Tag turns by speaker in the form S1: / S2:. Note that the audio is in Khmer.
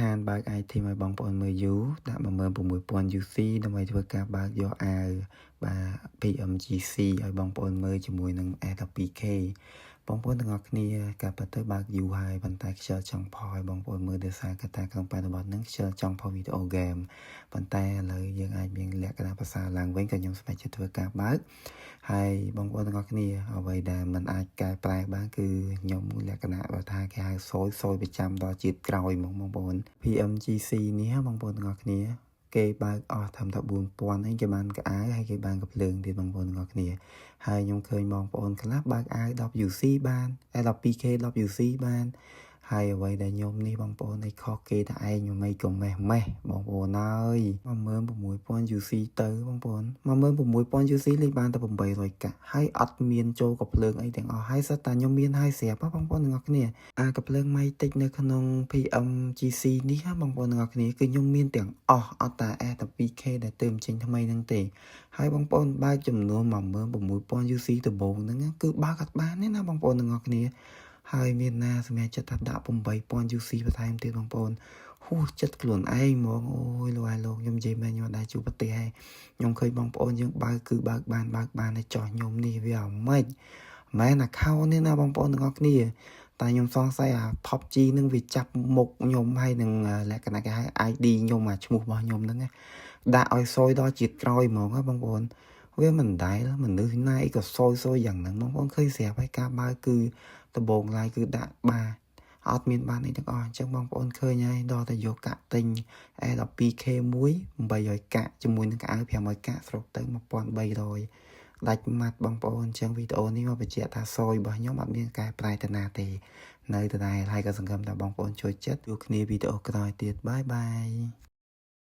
S1: ខានបើក item ឲ្យបងប្អូនមើលយូរដាក់16,000 UC ដើម្បីធ្វើការបើកយកអាវបាទ PMGC ឲ្យបងប្អូនមើលជាមួយនឹង S12K បងប្អូនទាំងអស់គ្នាការពិតទៅបើកយូរហើយប៉ុន្តែខ្ជិលចង់ផុសឲ្យបងប្អូនមើលដោយសារកត្តាក្នុងបរិបទហ្នឹងខ្ជិលចង់ផុសវីដេអូហ្គេមប៉ុន្តែឥឡូវយើងអាចមានលក្ខណៈភាសាឡើងវិញក៏ខ្ញុំសម្រេចចិត្តធ្វើការបើកហើយបងប្អូនទាំងអស់គ្នាអ្វីដែលมันអាចកែប្រែបានគឺខ្ញុំលក្ខណៈបើថាគេហៅសយសយប្រចាំដល់ជាតិក្រោយហ្មងបងប្អូន PMGC នេះបងប្អូនទាំងអស់គ្នាគេបើកអស់ត្រឹមតែ4000អីគេបានកៅអៅហើយគេបានកំភ្លើងទៀតបងប្អូនទាំងអស់គ្នាហើយខ្ញុំឃើញបងប្អូនខ្លះបើកអាវ10 UC បាន 12K 10 UC បានហើយអ្វីដែលខ្ញុំនេះបងប្អូនឯខុសគេតែឯងខ្ញុំមិនក៏ម៉េះម៉េះបងប្អូនអើយ16,000 UC ទៅបងប្អូន16,000 UC លេងបានតែ800កាក់ហើយអត់មានចូលកំភ្លើងអីទាំងអស់ហើយសិតតែខ្ញុំមានហើយស្រាប់បងប្អូនទាំងអស់គ្នាអាកំភ្លើងម៉ៃតិចនៅក្នុង PMGC នេះបងប្អូនទាំងអស់គ្នាគឺខ្ញុំមានទាំងអស់អត់តែ S12K ដែលទើបចេញថ្មីហ្នឹងទេហើយបងប្អូនបើកចំនួន16,000 UC ដំបូងហ្នឹងគឺបើកអត់បានទេណាបងប្អូនទាំងអស់គ្នាហើយមានណាសម្រាប់ចិត្តថាដាក់8000 UC បន្ថែមទៀតបងប្អូនហួសចិត្តខ្លួនឯងហ្មងអូយលោកអាយលោកខ្ញុំនិយាយមែនខ្ញុំអត់ដែលជួបប្រទេសហើយខ្ញុំឃើញបងប្អូនយើងបើកគឺបើកបានបើកបានតែចោះខ្ញុំនេះវាអាម៉េចមែន account នេះណាបងប្អូនទាំងអស់គ្នាតែខ្ញុំសង្ស័យអា PUBG នឹងវាចាប់មុខខ្ញុំហើយនឹងលក្ខណៈគេហៅ ID ខ្ញុំអាឈ្មោះរបស់ខ្ញុំហ្នឹងដាក់ឲ្យសយដល់ជាតិក្រោយហ្មងណាបងប្អូនវាមិនដែលមនុស្សណាអីក៏សយសយយ៉ាងហ្នឹងបងប្អូនឃើញស្រាប់ហើយការបើកគឺដំបងឡាយគឺដាក់បាទអត់មានបានអីទាំងអស់អញ្ចឹងបងប្អូនឃើញហើយដល់តែយកកាក់ទិញ A12K មួយ800កាក់ជាមួយនឹងកៅអៅ500កាក់សរុបទៅ1300ដាច់ម៉ាត់បងប្អូនអញ្ចឹងវីដេអូនេះមកបញ្ជាក់ថាសយរបស់ខ្ញុំអត់មានកែប្រែទៅណាទេនៅដដែលហើយក៏សង្ឃឹមថាបងប្អូនចូលចិត្តជួបគ្នាវីដេអូក្រោយទៀត bye bye.